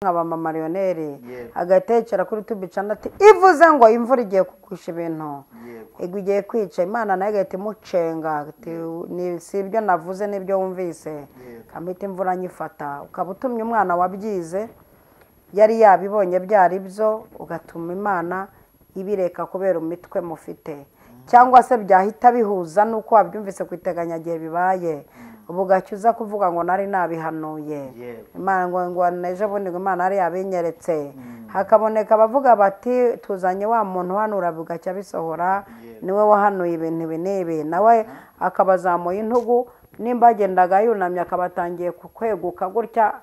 Nkaba mama Lionel agatekera kuri tubicana ati ivuze ngo imvura igiye kugusha ibintu, ego igiye kwica, Imana nayo igahita imucenga, si ibyo navuze n'ibyo wumvise, kamita imvura nyifata. Ukaba utumye umwana wabyize yari yabibonye byari byo, ugatuma Imana ibireka kubera imitwe mufite, cyangwa se byahita bihuza nuko wabyumvise ku iteganyagihe bibaye, ubugacyo uza kuvuga ngo nari nabihanuye, Imana ngo ejo bundi ngo Imana yari yabinyeretse. Hakaboneka abavuga bati tuzanye wa muntu uhanura bugacya bisohora, niwe wahanuye ibintu ibi n'ibi, nawe akabazamuye intugu, nimba agendaga yunamye akabatangiye kweguka gutya,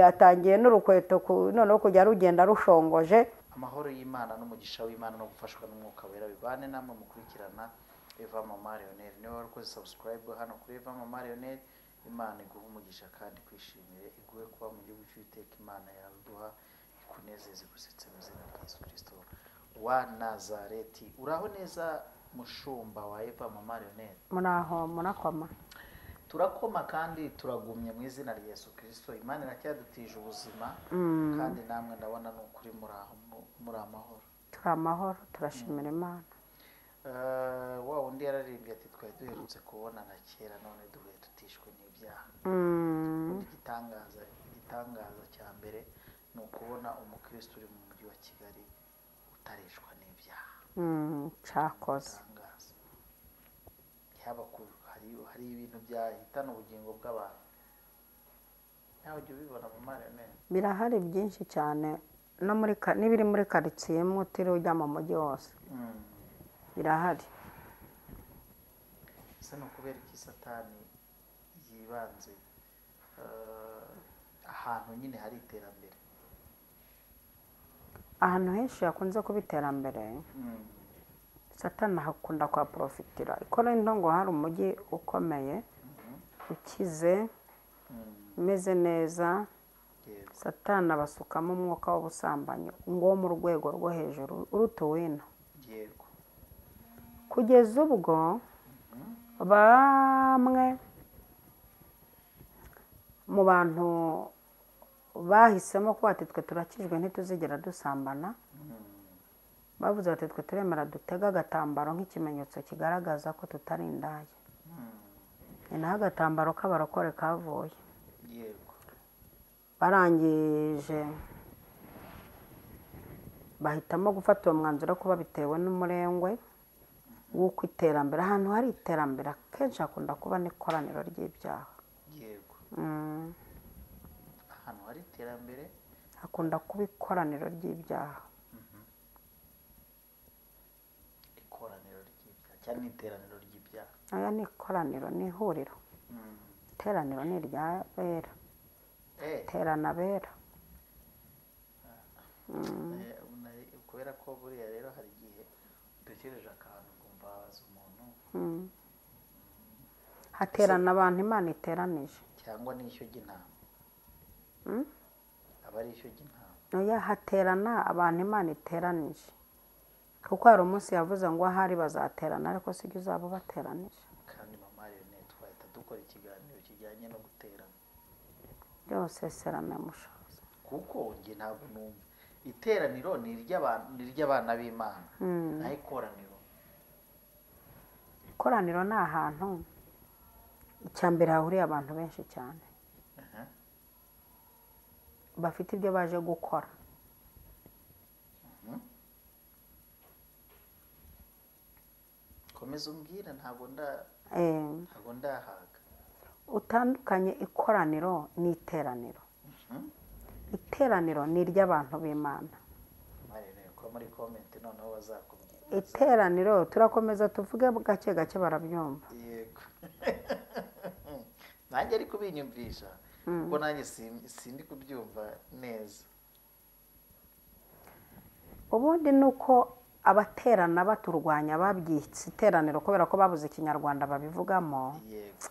atangiye n'urukweto noneho kujya rugenda rushongoje. Amahoro y'Imana n'umugisha w'Imana no gufashwa n'Umwuka Wera bibane namwe mukurikirana Eva Mama Lionel. Niba warakoze subscribe hano kuri Eva Mama Lionel, Imana iguhe umugisha kandi kwishimire, iguhe kuba mu gihugu cy'Uwiteka Imana yawe iguha ikunezeze gusetse mu izina rya Yesu Kristo wa Nazareti. Uraho neza mushumba wa Eva Mama Lionel? Muraho, murakoma. Turakoma kandi turagumye mu izina rya Yesu Kristo. Imana iracyadutije ubuzima kandi namwe ndabona n'ukuri muraho, muri amahoro. Turi amahoro, turashimira Imana. Wa undi yararirimbye ati twari duherutse kubonana kera none duhuye tutishwe n'ibyaha. Igitangaza cya mbere ni ukubona umukristo uri mu mujyi wa Kigali utarishwa n'ibyaha. Cyakoze. Yaba hari ibintu byahitana ubugingo bw'abantu. Nawe ujya ubibona mu maremare. Birahari byinshi cyane no muri n'ibiri muri quartier imwe utiriwe ujya mu mujyi wose. Birahari. Ese ni ukubera iki Satani yibanze ahantu nyine hari iterambere? Ahantu henshi hakunze kuba iterambere, Satani akunda kuhaprofitira. Ikorinto ngo hari umujyi ukomeye, ukize, umeze neza, Satani abasukamo umwuka w'ubusambanyi ngo mu rwego rwo hejuru uruta uw'ino. Kugeza ubwo bamwe mu bantu bahisemo ko ati twe turakijwe ntituzigera dusambana, bavuze bati twe turemera dutega agatambaro nk'ikimenyetso kigaragaza ko tutari indaya. Ni naho agatambaro k'abarokore kavuye. Barangije bahitamo gufata uwo mwanzuro kuba bitewe n'umurengwe w'uko iterambere, ahantu hari iterambere akenshi hakunda kuba n'ikoraniro ry'ibyaha. Yego. Ahantu hari iterambere hakunda kuba ikoraniro ry'ibyaha. Ikoraniro ry'ibyaha cyangwa iteraniro ry'ibyaha? Aya ni ikoraniro, ni ihuriro. Iteraniro ni irya bera. Terana bera. Kubera ko buriya rero hari igihe utekereje akantu ukumva wabaza umuntu. Haterana abantu Imana iteranije. Cyangwa ni ishyo ry'intama. Aba ari ishyo ry'intama. Oya, haterana abantu Imana iteranije. Kuko hari umunsi yavuze ngo ahari bazaterana, ariko sijya uzaba bateranije. Kandi mama Lionel twahita dukora ikiganiro kijyanye no guterana. Byose serana mushoza. Kuko nge ntabwo numva iteraniro ni iry'abana b'Imana, naho ikoraniro. Ikoraniro ni ahantu icya mbere hahuriye abantu benshi cyane bafite ibyo baje gukora. Komeza umbwire, ntabwo ndahaga. Utandukanye ikoraniro n'iteraniro. Iteraniro ni iry'abantu b'Imana. Iteraniro turakomeza tuvuge gake gake barabyumva. Yego. Nanjye ariko binyumvisha kuko nanjye sindi kubyumva neza. Ubundi nuko abaterana baturwanya babyitse iteraniro kubera ko babuze ikinyarwanda babivugamo,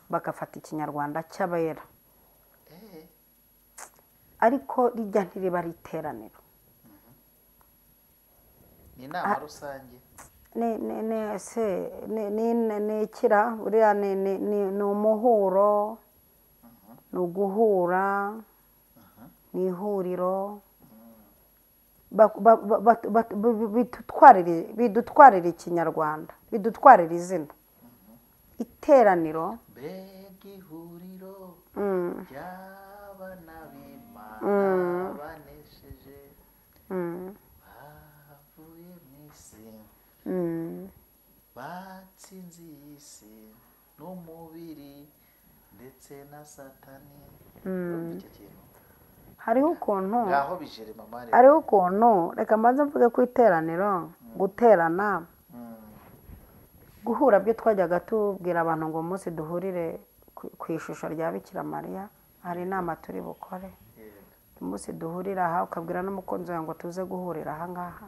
bagafata ikinyarwanda cy'abera. Ariko rijya ntiriba ari iteraniro. Ni inama rusange. Ni ikira uriya ni umuhuro, ni uguhura, Ni ihuriro bidutwarira ikinyarwanda, bidutwarira izina. Iteraniro mbega ihuriro ry'abana b'Imana banesheje, bavuye mu isi, batsinze iyi si n'umubiri ndetse na Satani. Hariho ukuntu, hariho ukuntu, reka mbanze mvuge ku iteraniro, guterana, guhura byo twajyaga tubwira abantu ngo umunsi duhurire ku ishusho rya Bikira Mariya, hari inama turi bukore. Umunsi duhurira aha, ukabwira n'umukunzi wawe ngo tuze guhurira aha ngaha.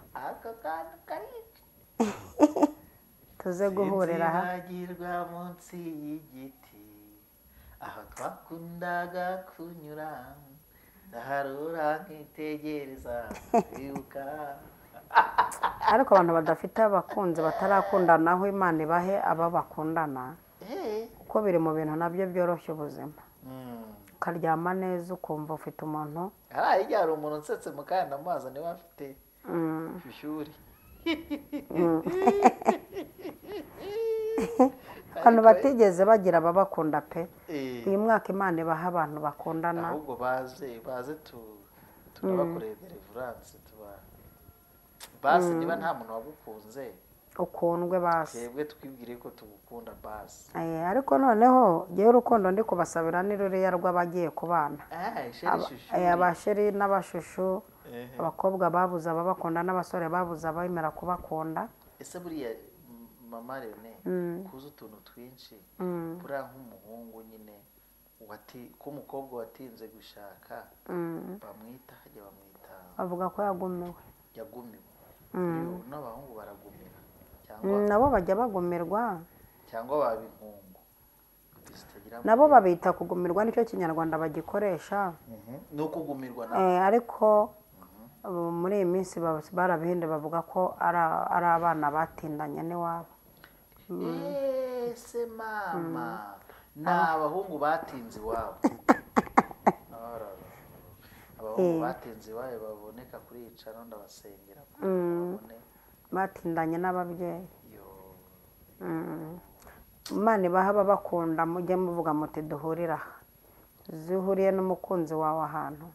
Tuze guhurira aha. Sinzibagirwa munsi y'igiti aho twakundaga kunyura, ndaharura nkitegereza bibuka. Ariko abantu badafite abakunzi batarakundanaho, Imana ibahe aba bakundana, kuko biri mu bintu nabyo byoroshya ubuzima. Ukaryama neza ukumva ufite umuntu. Hari umuntu nsetse mu kanya ndamubaza niba afite shyushyuri. Abantu batigeze bagira ababakunda pe. Uyu mwaka Imana ibaha abantu bakundana. Ahubwo baze tunabakoreye deliverance, tuba basi niba nta muntu wagukunze ukundwe basi, twebwe twibwire ko tugukunda basi. Ariko noneho ngewe urukundo ndi kubasabira ni ruriya rw'abagiye kubana, abasheri n'abashushu, abakobwa babuze ababakunda n'abasore babuze abemera kubakunda. Ese buriya mama Leone kuza utuntu twinshi, buriya nk'umuhungu nyine k'umukobwa watinze gushaka bamwita hajya bamwita, bavuga ko yagumiwe. Yagumiwe. N'abahungu baragumira, nabo bajya bagumirwa, cyangwa baba inkungu, nabo babita kugumirwa, nicyo kinyarwanda bagikoresha, ni ukugumirwa. Ariko muri iyi minsi barabihinde bavuga ko ari abana batindanye n'iwabo. Ese mama, ni abahungu batinze iwabo. Abahungu batinze iwabo baboneka kuri iyi cano, ndabasengera babone. Batindanye n'ababyeyi. Imana ibaha ababakunda, mujye muvuga muti duhurira aha. Zihuriye n'umukunzi wawe ahantu,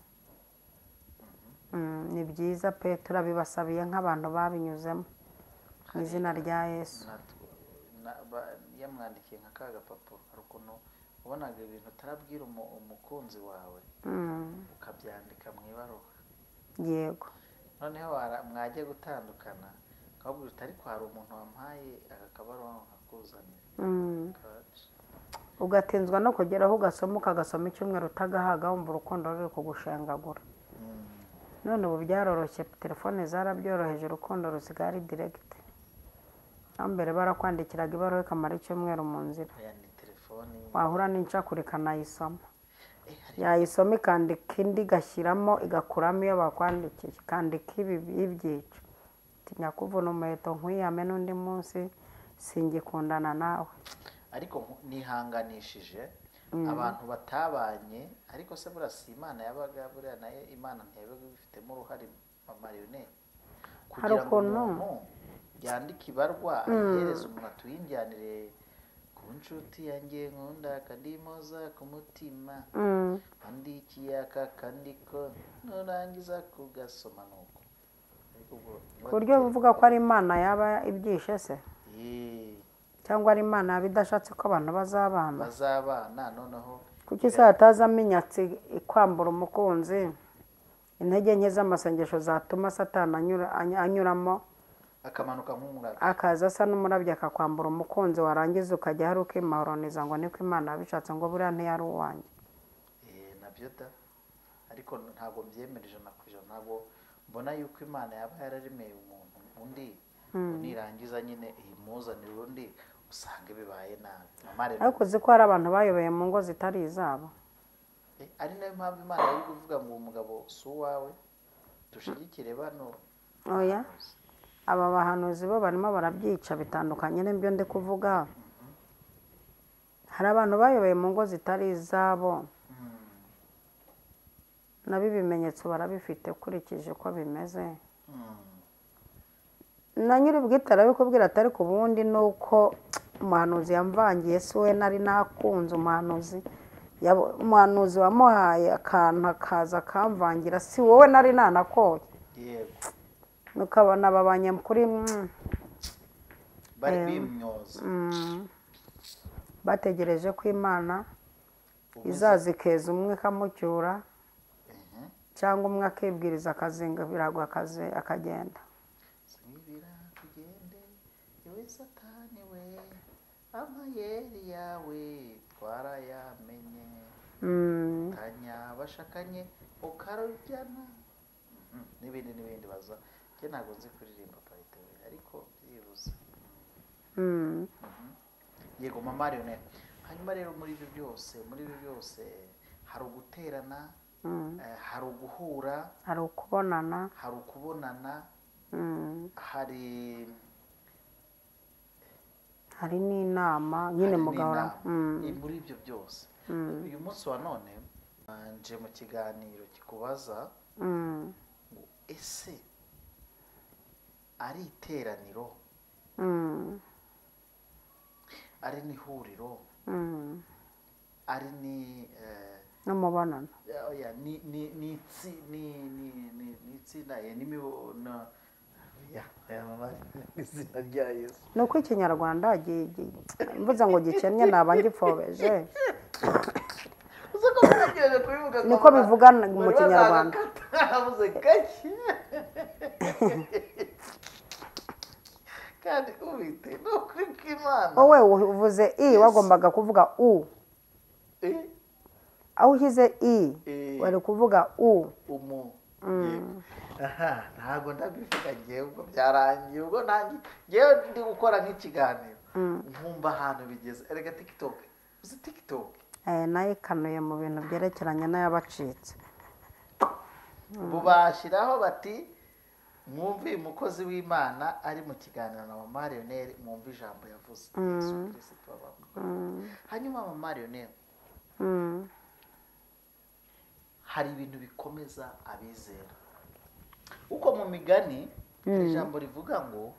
ni byiza pe, turabibasabiye nk'abantu babinyuzemo mu izina rya Yesu. Yamwandikiye nka ka gapapuro, hari ukuntu ubonaga ibintu utarabwira umukunzi wawe ukabyandika mu ibaruwa. Yego. Noneho mwajya gutandukana ukababwira uti ariko hari umuntu wampaye aka kabaruwa nkakuzanira. Ugatinzwa no kugeraho ugasoma, ukagasoma icyumweru utagahaga, wumva urukundo ruri kugushengagura. None ubu byaroroshye, telefone zarabyoroheje, urukundo rusigaye ari diregite. Mbere barakwandikiraga ibaruwa ikamara icyumweru mu nzira, wahura n'incakura ikanayisoma, yayisoma ikandika indi igashyiramo, igakuramo iyo bakwandikiye, ikandika ibi ibyica. Nyakuvuna umuheto nkwiyame n'undi munsi singikundana nawe. Ariko nihanganishije abantu batabanye, ariko se buriya si Imana yabaga, buriya nayo Imana ntiyabaga ibifitemo uruhare mama Leone, kugira ngo umuntu yandike ibarwa ayihereze umuntu atuyinjyanire ku nshuti yanjye nkunda kandi moza ku mutima, andikiye aka kandiko nurangiza kugasoma nuko. Ku buryo buvuga ko ari Imana yaba ibyishe se, cyangwa ari Imana yaba idashatse ko abantu bazabana. Noneho kuki se hatazamo inyatsi ikwambura umukunzi, intege nke z'amasengesho zatuma Satani anyuramo akamanuka nk'umurabyo, akaza asa n'umurabyo akakwambura umukunzi, warangiza ukajya hari ukimahoroniza ngo niko Imana yabishatse, ngo buriya ntiyari uwanjye. Nabyo da, ariko ntabwo mbyemera 100%, ntabwo mbona yuko Imana yaba yararemeye umuntu undi nirangiza nyine imuzanira undi usanga bibaye nabi. Ariko uzi ko hari abantu bayobeye mu ngo zitari izabo. Ari nayo mpamvu Imana iri kuvuga ngo umugabo si uwawe, dushigikire bano. Oya, aba bahanuzi bo barimo barabyica, bitandukanye n'ibyo ndi kuvuga. Hari abantu bayobeye mu ngo zitari izabo, Nabo ibimenyetso barabifite ukurikije uko bimeze. Na nyiri ubwite arabikubwira atari ku bundi nuko umuhanuzi yamvangiye, si we nari nakunze umuhanuzi, umuhanuzi wamuhaye akantu akaza akamvangira, si wowe nari nanakoye. Yego. Nukabona babanye kuri bari bimyoza. Bategereje ko Imana izaza ikeza umwe ikamucyura, cyangwa umwe akibwiriza akazinga biragwa akaze akagenda. Sibira tugende yewe Satani we, amayeri yawe twarayamenye. Tanya bashakanye ukarujyana n'ibindi n'ibindi baza. Njye ntabwo nzi kuririmba paritewe ariko byibuze. Yego mama Lionel. Hanyuma rero muri ibyo byose hari uguterana, hari uguhura, hari ukubonana, hari hari n'inama nyine mugahora. Muri ibyo byose uyu munsi wa none nje mu kiganiro kikubaza ngo ese ari iteraniro, ari n'ihuriro, ari ni n'umubonano, oya ni ni ni ni ni ni itsinda n'imibona ya mama izina rya Yesu. Nuko ikinyarwanda mvuze ngo gikennye naba ngipfobeje. Niko bivuga mu kinyarwanda. Avuze gake kandi ubite no kuri Imana. Wowe uvuze i wagombaga kuvuga u. Aho ushyize i wari kuvuga u. Umu. Aha ntabwo ndabivuga ngewe ubwo byarangiye, ubwo nanjye ngewe ndi gukora nk'ikiganiro nkumva ahantu bigeze. Erega TikTok, uzi TikTok? Nayo ikanuye mu bintu byerekeranye n'ayabacitse. Ubu bashyiraho bati mwumve umukozi w'Imana ari mu kiganiro na mama Lionel, mwumve ijambo yavuze. Yesu Kristo abamwe. Hanyuma mama Lionel, hari ibintu bikomeza abizera. Uko mu migani ijambo rivuga ngo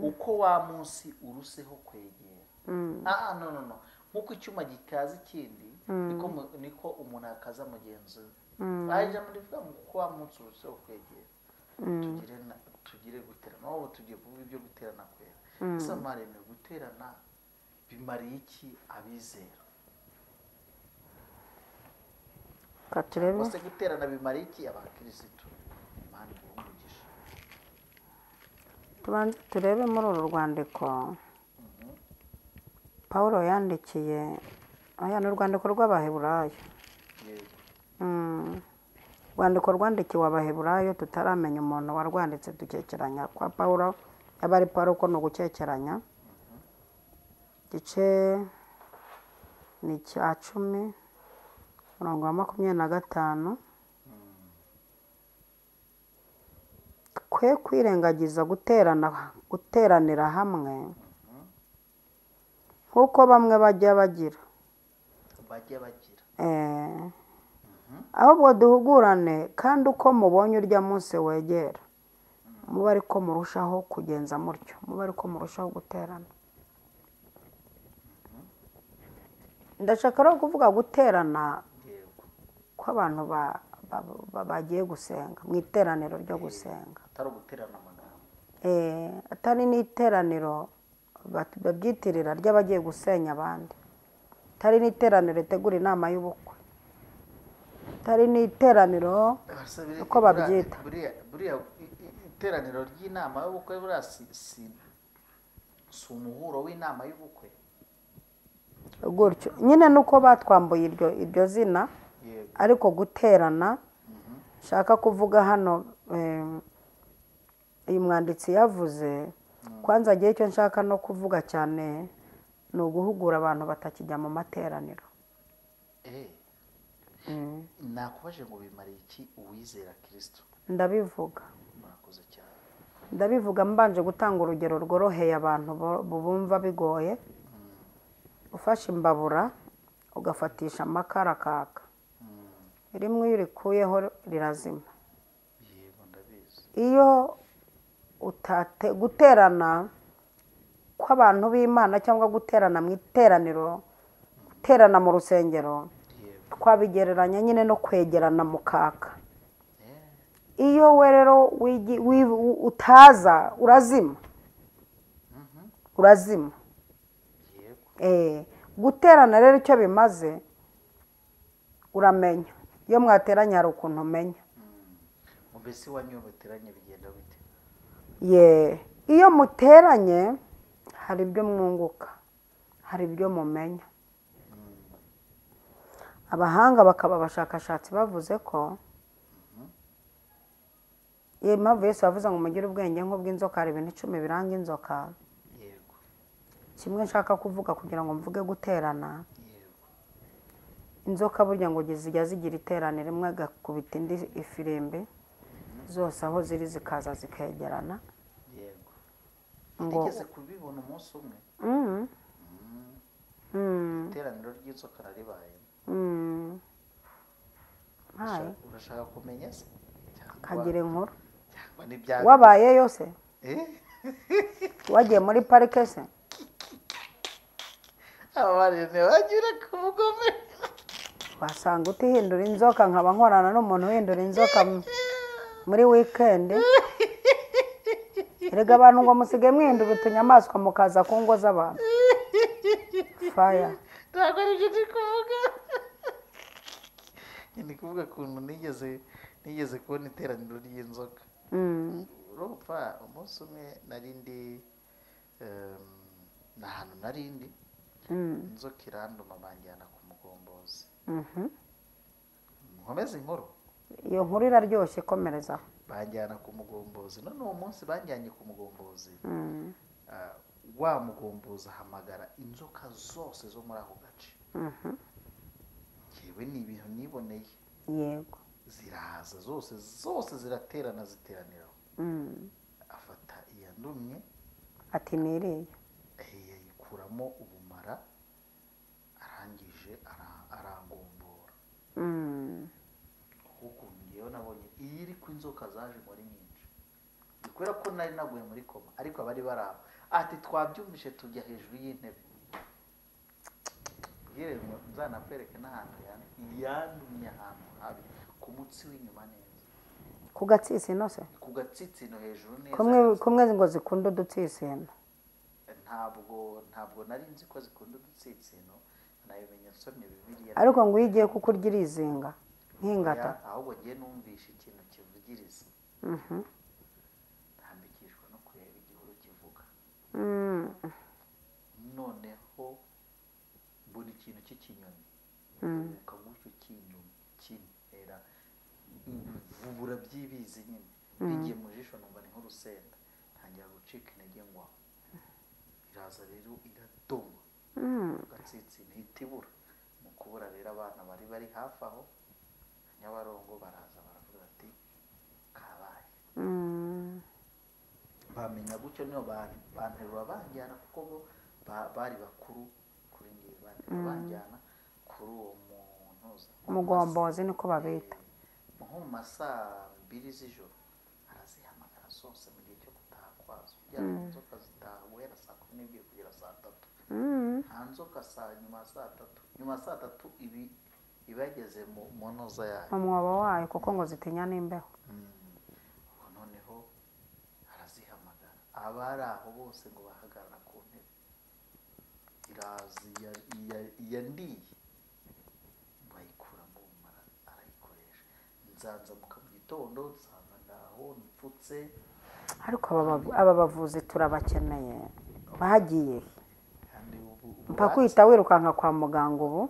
uko wa munsi uruseho kwegera. No. Nkuko icyuma gikaza ikindi niko umuntu akaza mugenzi we. Ari ijambo rivuga ngo uko wa munsi uruseho kwegera. Tugire guterana. Ubu tugiye kuvuga ibyo guterana kwera. Ese marene guterana bimariye iki abizera? Katurebe. Ese guterana bimariye iki abakristo? Imana iguhe umugisha. Tubanze turebe muri uru rwandiko Paulo yandikiye, aya ni urwandiko rw'Abaheburayo. Rwandiko rwandikiwe Abaheburayo tutaramenya umuntu warwanditse, dukekeranya kwa Paulo, yaba ari Paulo ko ni ugukekeranya. Igice ni icya 10 umurongo wa 25. Twe kwirengagiza guteranira hamwe nkuko bamwe bajya bagira. Ahubwo duhugurane, kandi uko mubonye urya munsi wegera, mube ariko murushaho kugenza mutyo, mube ariko murushaho guterana. Ndashaka rero kuvuga guterana ko abantu bagiye gusenga mu iteraniro ryo gusenga, atari uguterana amagambo, atari n'iteraniro babyitirira ry'abagiye gusenya abandi, atari n'iteraniro ritegura inama y'ubukwe, atari n'iteraniro uko babyita. Buriya iteraniro ry'inama y'ubukwe buriya si umuhuro w'inama y'ubukwe gutyo nyine, nuko batwambuye iryo zina. Ariko guterana nshaka kuvuga hano, uyu mwanditsi yavuze kwanza agiye icyo nshaka no kuvuga cyane ni uguhugura abantu batakijya mu materaniro. Nakubaje ngo bimariye iki uwizera Kristo? Ndabivuga. Murakoze cyane. Ndabivuga mbanje gutanga urugero rworoheye abantu bumva bigoye. Ufashe imbabura ugafatisha amakara kaka. Rimwe iyo urikuyeho rirazima. Yego, ndabizi. Iyo guterana kw'abantu b'Imana cyangwa guterana mu iteraniro, guterana mu rusengero, twabigereranya nyine no kwegerana mu kaka. Iyo we rero utaza urazima. Urazima. Guterana rero icyo bimaze uramenya. Iyo mwateranye hari ukuntu umenya. Mbese iwanyu muteranye bigenda bite? Iyo muteranye hari ibyo mwunguka, hari ibyo mumenya. Abahanga bakaba abashakashatsi bavuze ko iyo mpamvu Yesu yavuze ngo mugire ubwenge nk'ubw'inzoka, hari ibintu 10 biranga inzoka. Yego. Kimwe nshaka kuvuga kugira ngo mvuge guterana. Yego. Inzoka burya ngo zijya zigira iteraniro, imwe igakubita indi ifirimbi, zose aho ziri zikaza zikegerana. Yego. Ngo nigeze kubibona umunsi umwe. Iteraniro ry'inzoka naribaye. Urashaka kumenya se? Kagira inkuru. Wabaye yose? Wagiye muri parike se? Bagira ku bugome. Wasanga utihindura inzoka, nkaba nkorana n'umuntu uhindura inzoka muri weekend. Erega abantu ngo musige mwihindura utunyamaswa mukaza ku ngo z'abantu. Fire. Ntabwo aribyo ndi kuvuga. Ndi kuvuga ukuntu nigeze kubona iteraniro ry'inzoka. Urumva umunsi umwe nari ndi ahantu nari ndi, inzoka iranduma banjyana ku mugombozi. Nkomeze inkuru. Iyo nkuru iraryoshye, komerezaho. Banjyana ku mugombozi. None uwo munsi banjyanye ku mugombozi, wa mugombozi ahamagara inzoka zose zo muri ako gace. Yewe ni ibintu niboneye. Yego. Ziraza zose zose ziraterana, ziteraniraho. Afata iyandumye ati niriye, ayikuramo ubumara, arangije arangombora. Kuko ngewe nabonye iyi iri ku inzoka zaje muri nyinshi, kubera ko nari naguye muri koma, ariko abari bari aho ati twabyumvishe tujya hejuru y'intebe. Yewe nzanakwereke n'ahantu yandumye, ahantu habi ku mutsi w'inyuma neza, ku gatsitsino se, ku gatsitsino hejuru neza. Kumwe ngo zikunda udutsitsino. Ntabwo nari nzi ko zikunda udutsitsino, nabimenye nsomye Bibiliya. Ariko ngo iyo ugiye kukurya irizinga nk'ingata. Ahubwo ngiye numvishe ikintu kivugiriza. Ntambikishwa no kureba igihuru kivuga. Noneho mbona ikintu cy'ikinyoni ukagutyo kinyoni kintera ibivubura by'ibizi nyine, bigiye mu jisho numva ni nk'urusenda, ntangira gucika intege ngwa. Iraza rero iradoma gatsitsino ihita ibura. Mu kubura rero abana bari bari hafi aho Nyabarongo baraza baravuga ati kabaye. Bamenya gutyo niyo banterura banjyana, kuko bo bari bakuru kuri ngiye, banterura banjyana kuri uwo muntu mugombozi niko babita. Nko mu masaa 2 z'ijoro arazihamagara zose mu gihe cyo gutaha kwazo, kugira ngo inzoka zitaha guhera saa 12 kugera saa 3. Nta nzoka saa nyuma ya saa 3, nyuma ya saa 3 ibi ibageze mu ntoza yayo, mu mwobo wayo, kuko ngo zitinya n'imbeho. Noneho arazihamagara, abari aho bose ngo bahagarara ku ntebe. Iraza iyandiye bayikuramo ubumara arayikoresha. Nzanzamuka mu gitondo nsanga ndaho nipfutse. Ariko aba bavuzi turabakeneye, bagiye mpa kwita wirukanka kwa muganga ubu.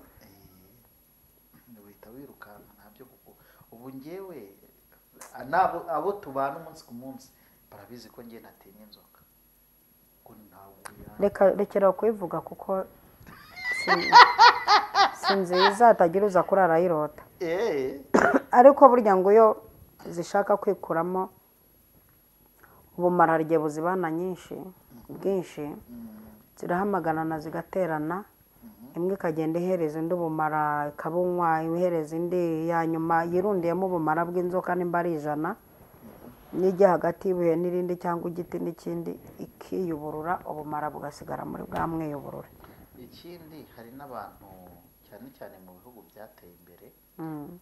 Wihita wirukanka ntabyo, kuko ubu ngewe abo tubana umunsi ku munsi barabizi ko ngewe natinya inzoka. Rekera kubivuga kuko si nziza, hatagira uza kurara ayirota. Ariko burya ngo iyo zishaka kwikuramo ubumara igihe buzibana nyinshi bwinshi, zirahamagarana zigaterana, Imwe ikagenda ihereza indi ubumara ikabunywa, ihereza indi ya nyuma yirundiyemo ubumara bw'inzoka nimba ari 100, n'ijya hagati y'ibuye n'irindi cyangwa igiti n'ikindi, ikiyuburura ubumara bugasigara muri bwa mwiyuburure. Ikindi hari n'abantu cyane cyane mu bihugu byateye imbere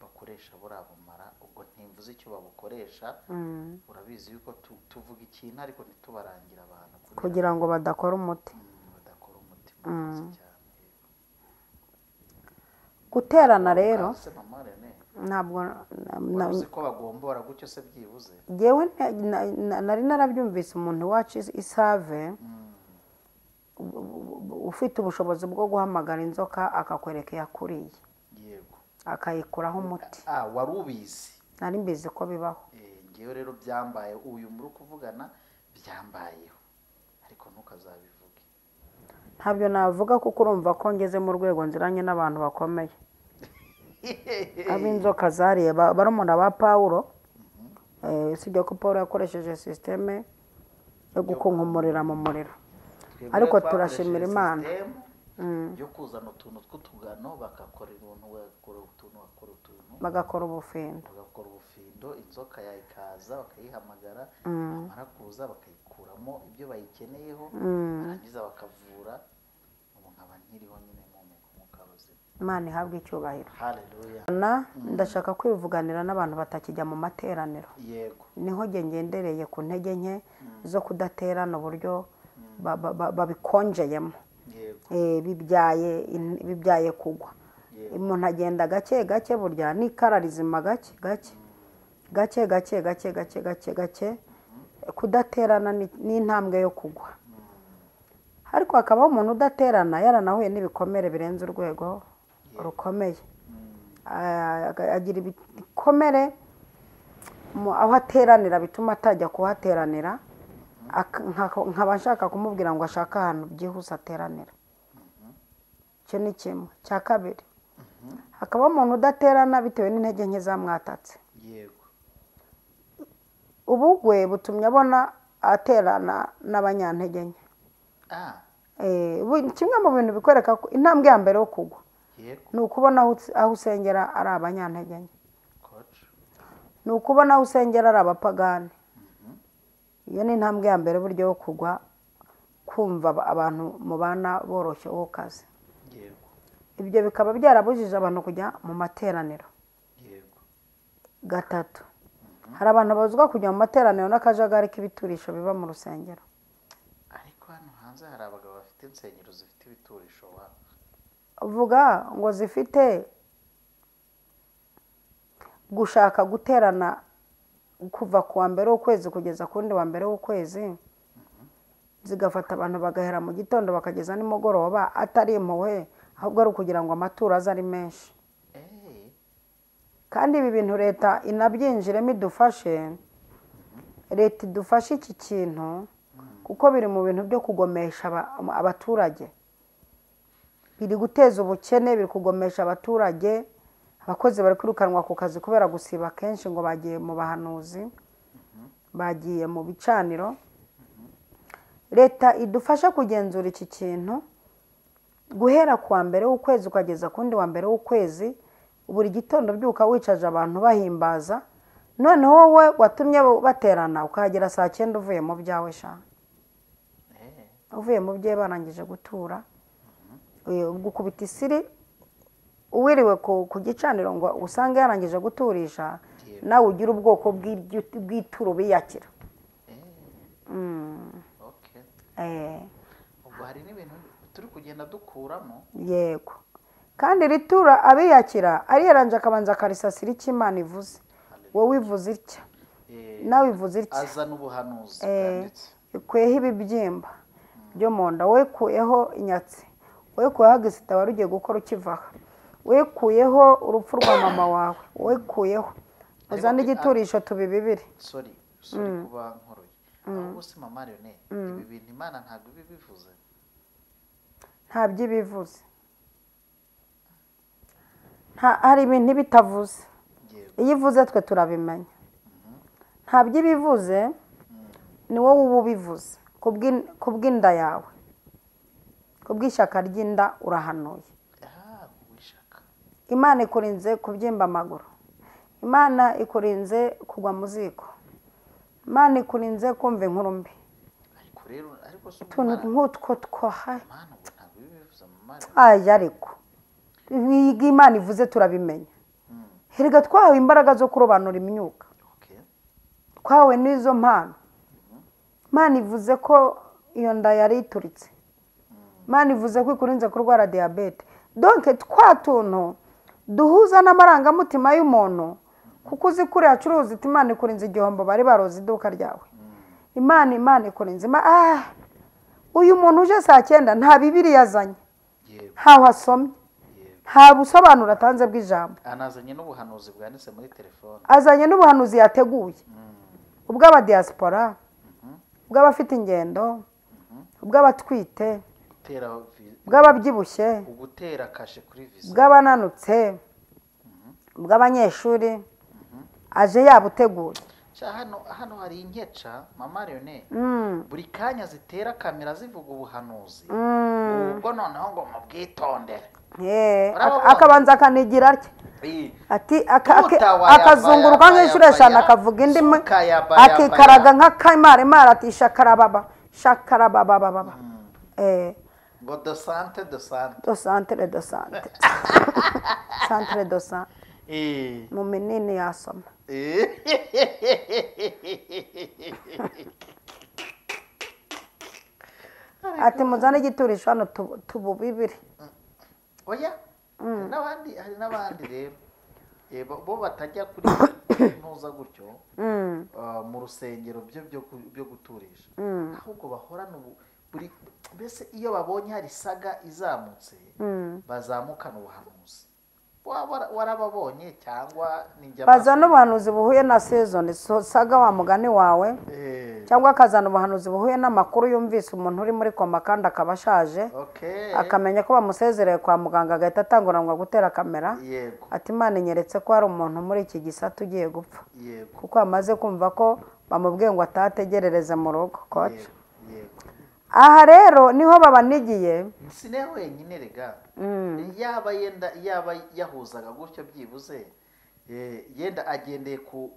bakoresha buriya bumara, ubwo ntimvuze icyo babukoresha. Urabizi yuko tuvuga ikintu ariko ntitubarangira abantu kugira ngo badakora umuti. Badakora umuti murakoze cyane. Guterana rero ntabwo uzi ko bagombora gutyo se byibuze. Jewe nari narabyumvise umuntu wacu isave ufite ubushobozi bwo guhamagara inzoka akakwereka yakuriye. Yego. Akayikuraho umuti. Wari ubizi? Nari mbizi ko bibaho. Ngewe rero byambaye, uyu muri kuvugana byambayeho, ariko ntukazabivuge. Ntabyo navuga kuko urumva ko ngeze mu rwego nziranye n'abantu bakomeye. Ab'inzoka zariye barumuna ba Pawulo, sibyo ko Pawulo yakoresheje systeme yo gukunkumurira mu muriro. Ariko turashimira Imana yo kuzana utuntu tw'utugano, bakakora ibintu, bakora utuntu, bakora utuntu, bagakora ubufindo, bagakora ubufindo, inzoka yayikaza bakayihamagara, bamara kuza bakayikuramo ibyo bayikeneyeho, barangiza bakavura. Ubu nkaba nkiriho nyine mu mwuka w'ubuzima. Imana ihabwe icyubahiro. Haleluya. Ndashaka kwivuganira n'abantu batakijya mu materaniro. Yego. Niho nge ngendereye ku ntege nke zo kudaterana uburyo babikonjeyemo. Bibyaye kugwa. Umuntu agenda gake gake, burya n'ikara rizima gake gake gake gake gake gake gake gake. Kudaterana ni intambwe yo kugwa. Ariko hakabaho umuntu udaterana yaranahuye n'ibikomere birenze urwego rukomeye. Agira ibikomere aho ateranira bituma atajya kuhateranira. Nkaba nshaka kumubwira ngo ashake ahantu byihuse ateranira. Icyo ni kimwe. Cya kabiri, hakaba umuntu udaterana bitewe n'intege nke zamwatatse. Yego. Ubugwe butumye abona aterana n'abanyantege nke. Kimwe mu bintu bikwereka ko intambwe ya mbere yo kugwa ni ukubona aho usengera ari abanyantege nke, ni ukubona aho usengera ari abapagani. Iyo ni intambwe ya mbere buryo yo kugwa, kumva abantu mubana boroshye wo kazi. Ibyo bikaba byarabujije abantu kujya mu materaniro. Gatatu, hari abantu bazwa kujya mu materaniro n'akajagari k'ibiturisho biba mu rusengero. Ariko hano hanze hari abagabo bafite insengero zifite ibiturisho wa vuga ngo zifite gushaka guterana kuva ku wa mbere w'ukwezi kugeza ku wundi wa mbere w'ukwezi, zigafata abantu bagahera mu gitondo bakageza nimugoroba, atari impuhwe ahubwo ari ukugira ngo amaturo aze ari menshi. Kandi ibi bintu leta inabyinjiremo idufashe, leta idufashe iki kintu kuko biri mu bintu byo kugomesha abaturage, biri guteza ubukene, biri kugomesha abaturage. Abakozi bari kwirukanwa ku kazi kubera gusiba kenshi ngo bagiye mu bahanuzi, bagiye mu bicaniro. Leta idufasha kugenzura iki kintu guhera ku wa mbere w'ukwezi ukageza ku wundi wa mbere w'ukwezi, buri gitondo byuka wicaje abantu bahimbaza, noneho wowe watumye baterana ukahagera saa 9 uvuye mu byawe sha, uvuye mu bye barangije gutura, gukubita isiri uwiriwe ku gicaniro ngo usange yarangije guturisha, nawe ugira ubwoko bw'ituro biyakira. Ubwo hari n'ibintu turi kugenda dukuramo. Yego. Kandi ritura abiyakira ariyaranje akabanza akarisasira icyo Imana ivuze. Wowe ivuze itya, nawe ivuze itya, azana ubuhanuzi bwanditse. Ikuyeho ibibyimba byo mu nda, wowe kuyeho inyatsi, wowe kuyeho agisita wari ugiye gukora ukivaha, wowe kuyeho urupfu rwa mama wawe, wowe kuyeho uzane igiturisho tubibibire. Sorry kuba nkoroye. Ahubwo se mama Leonel, ibi bintu Imana ntabwo ibibivuze? Ntabyo ibivuze. Hari ibintu bitavuze. Iyo ivuze twe turabimenya. Ntabyo ibivuze, ni wowe uba ubivuze kubw'inda yawe, kubw'ishyaka ry'inda urahanuye. Imana ikurinze kubyimba amaguru, Imana ikurinze kugwa mu ziko, Imana ikurinze kumva inkuru mbi. Utuntu nk'utwo twaha aya, ariko ibyo Imana ivuze turabimenya. Erega twahawe imbaraga zo kurobanura imyuka, twahawe n'izo mpano. Imana ivuze ko iyo nda yari ituritse, Imana ivuze ko ikurinze kurwara diyabete. Donc twa tuntu duhuza n'amarangamutima y'umuntu, kuko uzi kuri acuruza iti Imana ikurinze igihombo bari baroze iduka ryawe. Imana ikurinze. Uyu muntu uje saa 9 nta Bibiliya yazanye, ntaho asomye, nta busobanuro atanze bw'ijambo, anazanye n'ubuhanuzi bwanditse muri telefone, azanye n'ubuhanuzi yateguye, ubw'abadiaspora, ubw'abafite ingendo, ubw'abatwite, bw'ababyibushye, ugutera kashe kuri visa, bw'abananutse, bw'abanyeshuri, aje yabuteguye. Hano hari inkeca mama Leonel, buri kanya zitera kamera zivuga ubuhanuzi, ubwo noneho ngo mubwitondere. Akabanza akanigira atya ati akazunguruka nk'inshuro 5 akavuga indi, akikaraga nk'akamaremare ati shakarababa shakarababa. Ngo do sante do sante do sante do sante santere do sante mu minini yasoma. Ati muzane igiturisho hano tububibire. Oya, n'abandi hari n'abandi rero bo batajya kuri ntuza gutyo mu rusengero byo guturisha, ahubwo bahorana buri mbese iyo babonye hari saga izamutse bazamukana ubuhanuzi. Warababonye cyangwa bazana ubuhanuzi buhuye na season, saga wa mugani wawe, cyangwa akazana ubuhanuzi buhuye n'amakuru yumvise umuntu uri muri koma kandi akaba ashaje, akamenya ko bamusezereye kwa muganga agahita atanguranwa gutera kamera ati Imana inyeretse ko hari umuntu muri iki gisata ugiye gupfa, kuko amaze kumva ko bamubwiye ngo atategerereze mu rugo. Coach, aha rero niho babanigiye. Sine wenyine rega, yaba yenda yaba yahuzaga gutyo byibuze, yenda agendeye ku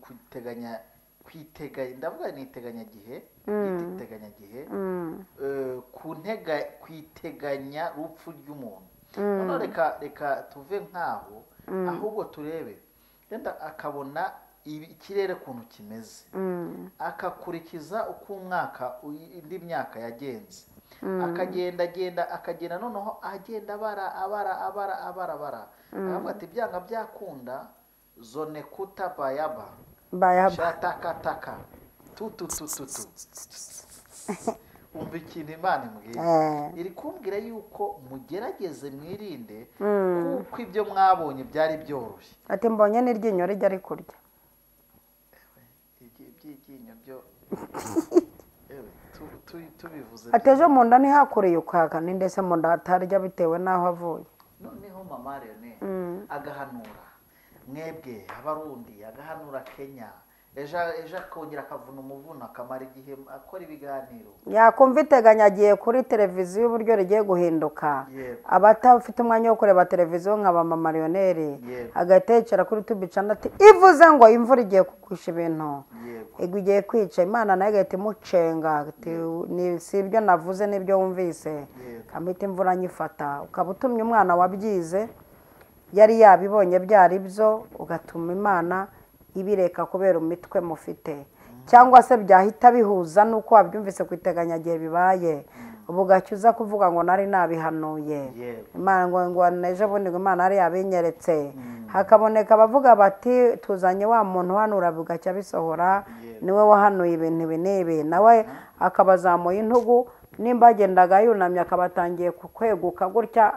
kuteganya kwiteganya, ndavuga ni iteganya gihe, iteganya gihe ku ntega kwiteganya rupfu ry'umuntu. None reka tuve nkaho, ahubwo turebe yenda akabona ikirere kuntu kimeze, akakurikiza uko umwaka indi myaka yagenze, akagenda agenda akagenda, noneho agenda abara abara abara abara abara, akavuga ati byanga byakunda zone kuta bayaba bayaba shatakataka tu tu tu tu tu. Umva ikintu Imana imbwiye, iri kumbwira yuko mugerageze mwirinde, kuko ibyo mwabonye byari byoroshye. Ati mbonye n'iryinyo rijya ari kurya tubivuze atejo mu nda ntihakuriye ukaka ni ndetse mu nda hatarya bitewe n'aho avuye. Noneho mama Leonel agahanura mwebwe abarundi, agahanura Kenya, ejo akongera akavuna umuvuno akamara igihe akora ibiganiro, yakumva iteganya agiye kuri televiziyo uburyo rigiye guhinduka, abatafite umwanya wo kureba televiziyo nka ba mama Leonel agahita yicara kuri tubicana ati ivuze ngo imvura igiye kugwisha ibintu, igiye kwica. Imana nayo igahita imucenga ati si ibyo navuze n'ibyo wumvise, kamita imvura nyifata. Ukaba utumye umwana wabyize yari yabibonye byari byo, ugatuma Imana ibireka kubera umitwe mufite, cyangwa se byahita bihuza nuko wabyumvise ku iteganyagihe bibaye, ubugacyo uza kuvuga ngo nari nabihanuye. Imana ngo ejo bundi Imana yari yabinyeretse, hakaboneka abavuga bati tuzanye wa muntu uhanura bugacya bisohora, niwe wahanuye ibintu ibi n'ibi, nawe akabazamuye intugu, nimba agendaga yunamye akabatangiye kweguka gutya,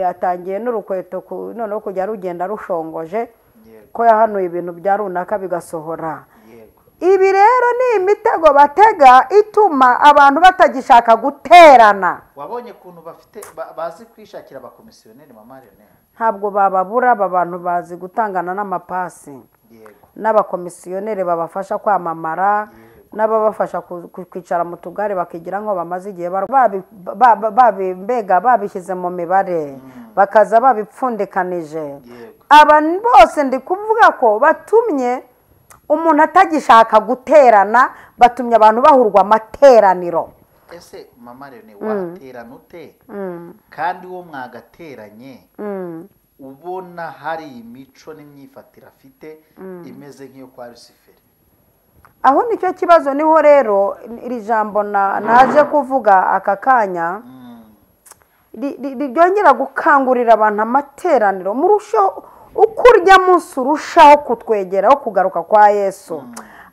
atangiye n'urukweto noneho kujya rugenda rushongoje, ko yahanuye ibintu bya runaka bigasohora. Ibi rero ni imitego batega ituma abantu batagishaka guterana. Wabonye kuntu bafite bazi kwishakira abakomisiyoneri mama Leonel, ntabwo bababura aba bantu bazi gutangana n'amapasi n'abakomisiyoneri babafasha kwamamara, n'ababafasha kwicara mu tugare bakigira ngo bamaze igihe mbega babishyize mu mibare. bakaza babipfundikanije. Aba bose ndi kuvuga ko batumye umuntu atagishaka guterana, batumye abantu bahurwa amateraniro. Ese mama Leone waterana ute kandi uwo mwagateranye ubona hari imico n'imyifatire afite imeze nk'iyo kwa Rusiferi? Aho nicyo kibazo. Niho rero iri jambo naje kuvuga aka kanya ryongera gukangurira abantu amateraniro, murushaho uko urya munsi urushaho kutwegeraho kugaruka kwa Yesu,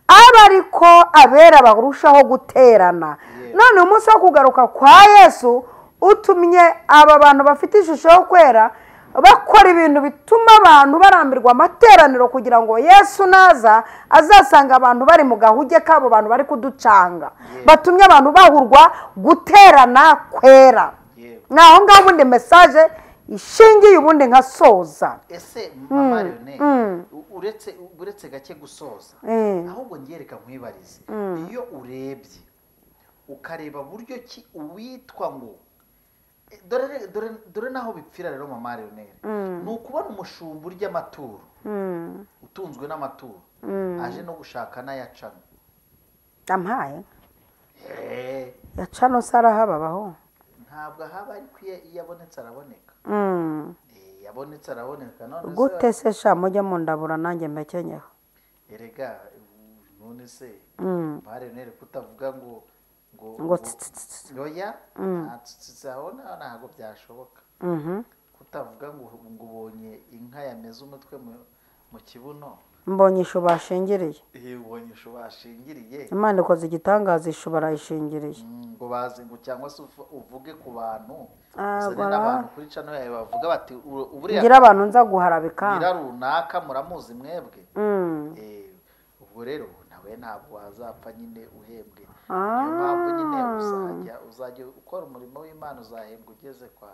aba ariko abera barushaho guterana. None umunsi wo kugaruka kwa Yesu utumye aba bantu bafite ishusho yo kwera bakora ibintu bituma abantu barambirwa amateraniro, kugira ngo Yesu naza azasanga abantu bari mu gahuge kabo, bantu bari kuducanga, batumye abantu bahurwa guterana kwera. Naho ngaho ubundi message ishingiye ubundi nkasoza. Ese mama Leone uretse gake gusoza, ahubwo ngereka nkwibarize, iyo urebye ukareba buryo ki uwitwa ngo dore naho bipfira rero mama Leone, ni ukubona umushumba urya amaturo, utunzwe n'amaturo, aje no gushaka n'ayacano. Ampaye yacano sarahababaho ntabwo ahaba, ariko iyo abonetse araboneka. Yabonetse araboneka. None gute se sha mujye mundabura nanjye mbekenyeho? Erega none se mama Leone kutavuga ngo ngo oya aho ntabwo byashoboka. Kutavuga ngo ubonye inka yameze umutwe mu kibuno, mbonye ishu bashingiriye. Ubonye ishu bashingiriye, Imana ikoze igitangaza, ishu barayishingiriye. Ngo bazi ngo cyangwa se uvuge ku bantu, uzane n'abantu kuri cano yawe bavuga bati uburiya ngira abantu nza guharabika ngira runaka muramuzi mwebwe. Ubwo rero nawe ntabwo wazapfa nyine uhembwe. Niyo mpamvu nyine uzajya ukora umurimo w'Imana uzahembwa ugeze kwa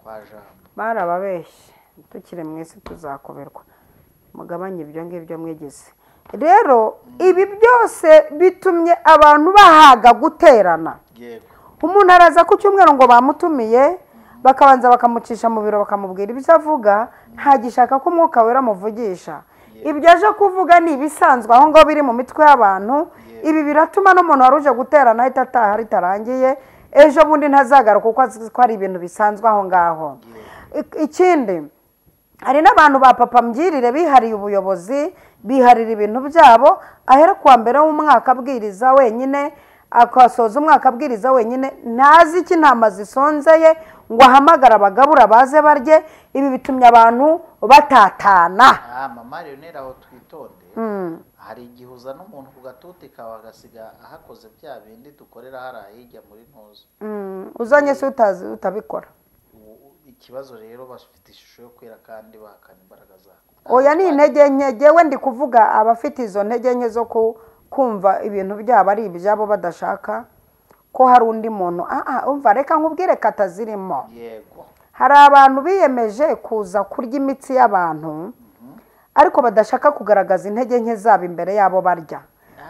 Jambo. Barababeshye, tukiri mu isi tuzakoberwa, mugabanye ibyo ngibyo mwigeze. Rero ibi byose bitumye abantu bahaga guterana. Umuntu araza ku cyumweru ngo bamutumiye, bakabanza bakamucisha mu biro bakamubwira ibyo avuga, ntagishaka ko Umwuka Wera amuvugisha. Ibyo aje kuvuga ni ibisanzwe aho ngaho biri mu mitwe y'abantu. Ibi biratuma n'umuntu waruje guterana ahita ataha ritarangiye, ejo bundi ntazagaruka kuko azi ko ari ibintu bisanzwe aho ngaho. Ikindi, hari n'abantu ba papa mbyirire bihariye ubuyobozi, biharira ibintu byabo, ahera kuwa mbere w'umwaka abwiriza wenyine, akasoza umwaka abwiriza wenyine, ntazi iki intama zisonzeye ngo ahamagara abagabura baze barye. Ibi bitumye abantu batatana. Mama Leone aho twitonde, hari igihe uzana umuntu ku gatuti kawe agasiga ahakoze bya bindi dukorera hariya hirya muri ntuzo. Uzanye se utazi utabikora. Ikibazo rero bafite ishusho yo kwera kandi bahakana imbaraga zabo. Oya ni intege nke, jewe ndi kuvuga abafite izo ntege nke zo kumva ibintu byabo ari ibyabo badashaka ko hari undi muntu. Umva reka nkubwire kata zirimo. Yego. Hari abantu biyemeje kuza kurya imitsi y'abantu, ariko badashaka kugaragaza intege nke zabo imbere yabo barya.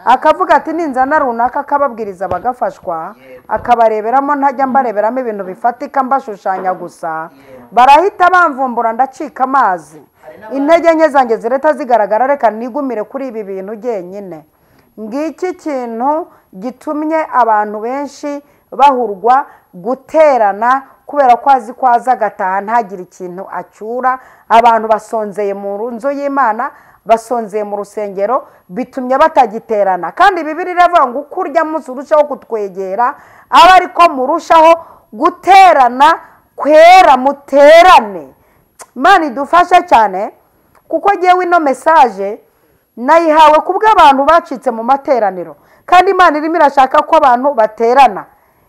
Akavuga ati ninzana runaka akababwiriza bagafashwa, akabareberamo ntajya mbareberamo ibintu bifatika mbashushanya gusa, barahita bamvumbura ndacika amazi, intege nke zanjye zireta zigaragara, reka nigumire kuri ibi bintu jyenyine. Ngiki kintu gitumye abantu benshi bahurwa guterana, kubera ko azi ko aza agataha ntagire ikintu acyura. Abantu basonzeye mu nzu y'Imana, basonzeye mu rusengero, bitumye batagiterana. Kandi Bibiliya iravuga ngo uko urya munsi urushaho kutwegera, aba ariko murushaho guterana kwera, muterane. Imana idufashe cyane, kuko ngewe ino message nayihawe kubw'abantu bacitse mu materaniro, kandi Imana irimo irashaka ko abantu baterana.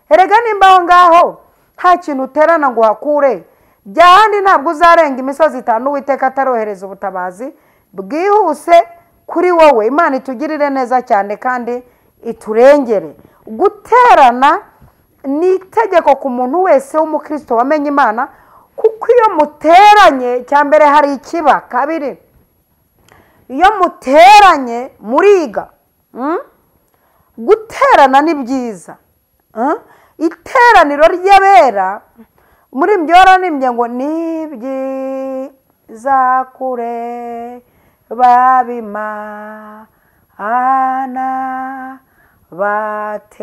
Erega nimba aho ngaho nta kintu uterana ngo uhakure, byahandi ntabwo uzarenga imisozi itanu Uwiteka atarohereza ubutabazi bwihuse kuri wowe. Imana itugirire neza cyane kandi iturengere. Guterana ni itegeko ku muntu wese w'umukristo wamenye Imana, kuko iyo muteranye, cya mbere hari ikiba, kabiri iyo muteranye muriga. Guterana ni byiza. Iteraniro ry'abera Umuririmbyi waranimbye ngo ni byiza kure babimana bateranye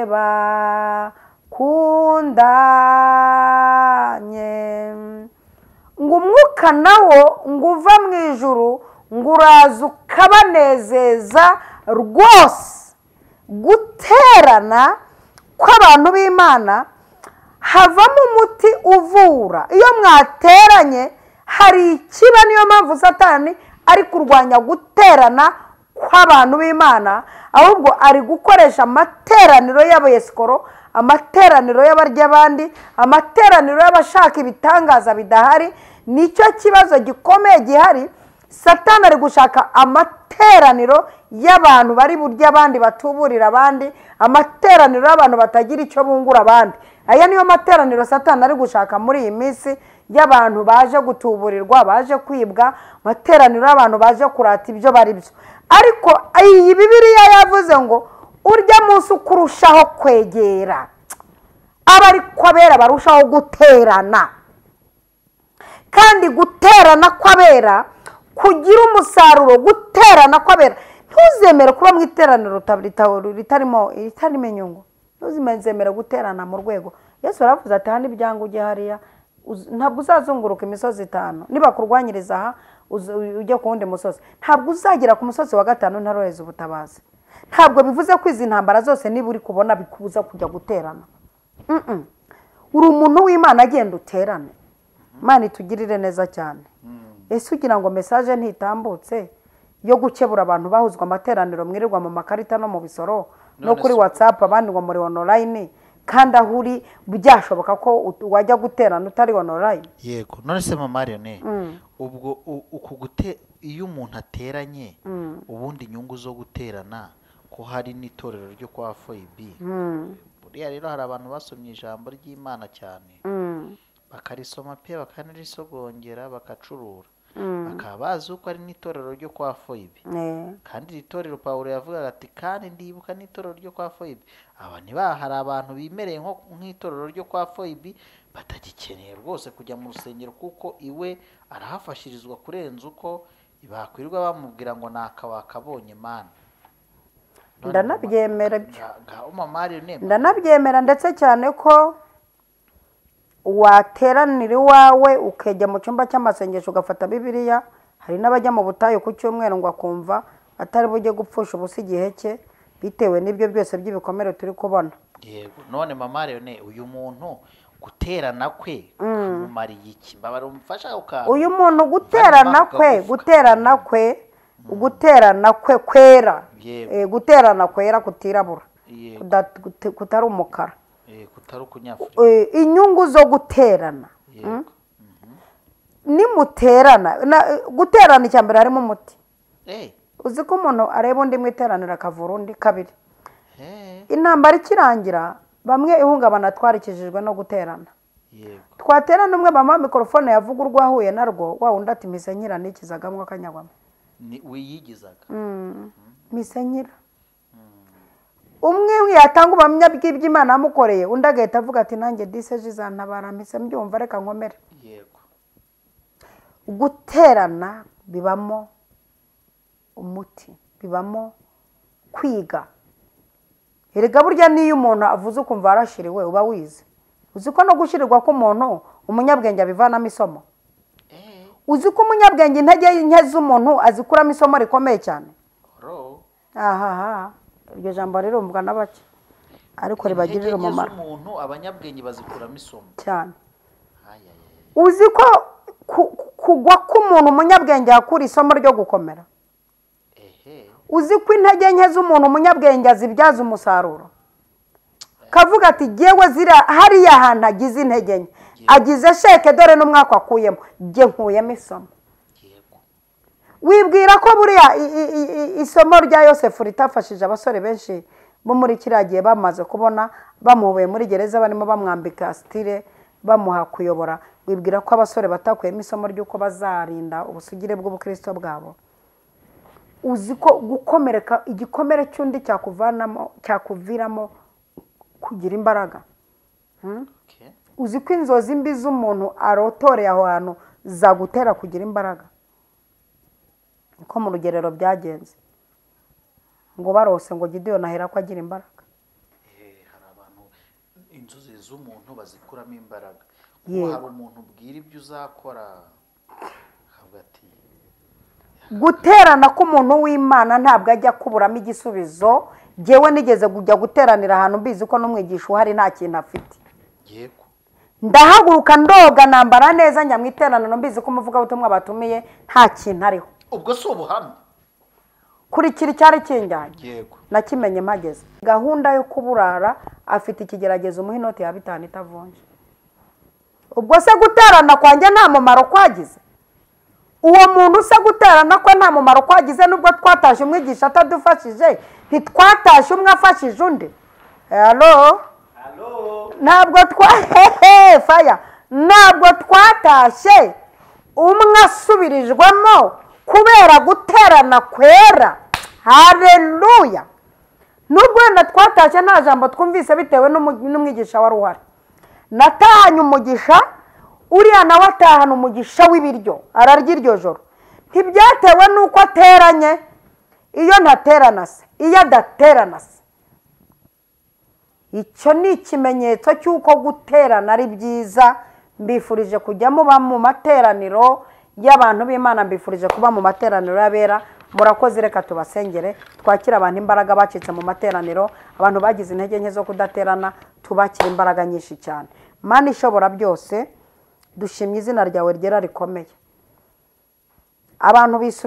bakundanye, ngo umwuka nawo ngo uva mu ijuru ngo uraza ukabanezeza rwose. Guterana kw'abantu b'Imana havamo umuti uvura. Iyo mwateranye hari ikiba. Niyo mpamvu Satani ari kurwanya guterana kw'abantu b'Imana, ahubwo ari gukoresha amateraniro y'abesikoro, amateraniro y'abarya abandi, amateraniro y'abashaka ibitangaza bidahari. Nicyo kibazo gikomeye gihari. Satani ari gushaka amateraniro y'abantu bari burya abandi, batuburira abandi, amateraniro y'abantu batagira icyo bungura abandi. Aya niyo materaniro Satani ari gushaka muri iyi minsi, y'abantu baje gutuburirwa, baje kwibwa, amateraniro y'abantu baje kurata ibyo bari byo. Ariko iyi Bibiliya yavuze ngo urya munsi ukurushaho kwegera, abari kwabera barushaho guterana. Kandi guterana kwabera kugira umusaruro. Guterana kwabera, ntuzemere kuba mu iteraniro ritarimo inyungu. Ntuzemere guterana mu rwego. Yesu aravuze ati hano ibyango ujye hariya, ntabwo uzazunguruka imisozi 5. Niba kurwanyiriza aha ujye ku wundi musozi, ntabwo uzagera ku musozi wa 5 ntaroheza ubutabazi. Ntabwo bivuze ko izi ntambara zose niba uri kubona bikubuza kujya guterana. Uri umuntu w'Imana, agenda uterane. Imana itugirire neza cyane. Ese ugira ngo message ntitambutse yo gukebura abantu bahuzwa amateraniro mwirirwa mu makarita no mu bisoro no kuri WhatsApp, abandi ngo muri online, kandi aho uri byashoboka ko wajya guterana utari online? Yego. None se mama Lionel, ubwo uku gute iyo umuntu ateranye, ubundi inyungu zo guterana ko hari n'itorero ryo kwa Foibi. Buriya rero hari abantu basomye ijambo ry'Imana cyane, bakarisoma pe, bakanarisogongera, bakacurura, bakaba bazi uko ari n'itorero ryo kwa Foibi. Kandi iri torero Pawulo yavugaga ati kandi ndibuka n'itorero ryo kwa Foibi. Aba hari abantu bimereye nk'itorero ryo kwa Foibi batagikeneye rwose kujya mu rusengero, kuko iwe arahafashirizwa kurenza uko bakwirirwa bamubwira ngo nakabonye Mana. Ndanabyemera byo, ndanabyemera ndetse cyane ko wateranira iwawe ukajya mu cyumba cy'amasengesho ugafata Bibiliya. Hari n'abajya mu butayu ku cyumweru ngo akumva atari bujye gupfusha ubusa igihe cye bitewe n'ibyo byose by'ibikomere turi kubona. Yego. None mama Lionel, uyu muntu guterana kwe kumumariye iki? Mbabara umfasha uka uyu muntu guterana kwe, guterana kwe, guterana kwe kwera, guterana kwera kutirabura, kutari umukara, inyungu zo guterana. Nimuterana, guterana icyambere harimo umuti. Uzi ko umuntu areba undi mu iteraniro akavura undi. Kabiri, intambara ikirangira bamwe ihungabana twarikijijwe no guterana. Twaterana umwe bamuha mikorofone yavuga urwo ahuye narwo, wa wundi ati mise nkira nikizagamwe akanyagwamo. Wiyigizaga mise nkira. Umwe yatanga ubuhamya bw'iby'Imana yamukoreye, undi agahita avuga ati nanjye diseje izantabara mise mbyumva reka nkomere. Yego. Guterana bibamo umuti, bibamo kwiga. Erega burya niyo umuntu avuze ukumva arashiriwe uba wize. Uzi ko no gushirirwa k'umuntu umunyabwenge abivanamo isomo. Uzi ko umunyabwenge intege nke z'umuntu azikuramo isomo rikomeye cyane. Ahaha, iryo jambo rirumvwa na bake ariko ribagirira umumaro. Intege z'umuntu abanyabwenge bazikuramo isomo cyane. Uzi ko kugwa k'umuntu umunyabwenge yakura isomo ryo gukomera. Uzi ko intege nke z'umuntu umunyabwenge azibyaza umusaruro. Kavuga ati jyewe zira hariya hantu agize intege nke, agize sheke dore n'umwaka akuyemo, jye nkuyemo isomo. Wibwira ko buriya isomo rya Yosefu ritafashije abasore benshi bo muri kiriya gihe bamaze kubona bamuhuye muri gereza barimo bamwambika sitire bamuha kuyobora. Wibwira ko abasore batakuyemo isomo ry'uko bazarinda ubusugire bw'ubukristo bwabo. Uzi ko gukomereka igikomere cy'undi cyakuvanamo cyakuviramo kugira imbaraga. Uzi ko inzozi mbi z'umuntu arotoreye aho hantu zagutera kugira imbaraga. Niko mu rugerero byagenze, ngo barose ngo Gideyoni ahera ko agira imbaraga. Hari abantu inzozi z'umuntu bazikuramo imbaraga. Kuko hari umuntu ubwira ibyo uzakora akavuga ati guterana k'umuntu w'Imana ntabwo ajya kuburamo igisubizo. Jyewe nigeze kujya guteranira ahantu mbizi ko n'umwigisha uhari nta kintu afite. Yego. Ndahaguruka ndoga nambara neza njya mu iteraniro mbizi ko umuvugabutumwa batumiye nta kintu ariho. Ubwo si ubuhamya. Kurikira icyari kinjyanye. Yego. Nakimenye mpageze. Gahunda yo kuburara afite ikigeragezo umuha inoti ya 5 itavunje. Ubwo se guterana kwanjye nta mumaro kwagize? Uwo muntu se guterana ko nta mumaro kwagize, nubwo twatashye umwigisha atadufashije, ntitwatashye umwe afashije undi. Hello? Hello? Ntabwo faya, ntabwo twatashye umwe asubirijwemo kubera guterana kwera. Haleluya. Nubwo wenda twatashye nta jambo twumvise bitewe n'umwigisha wari uhari. Natahanye umugisha, uriya nawe atahana umugisha w'ibiryo, ararya iryo joro. Ntibyatewe n'uko ateranye, iyo ntaterana se, iyo adaterana se. Icyo ni ikimenyetso cy'uko guterana ari byiza. Mbifurije kujya muba mu materaniro y'abantu b'Imana, mbifurije kuba mu materaniro y'abera. Murakoze, reka tubasengere, twakire abantu imbaraga bacitse mu materaniro, abantu bagize intege nke zo kudaterana, tubakire imbaraga nyinshi cyane. Mana ishobora byose, dushimye izina ryawe ryera rikomeye. Abantu bisu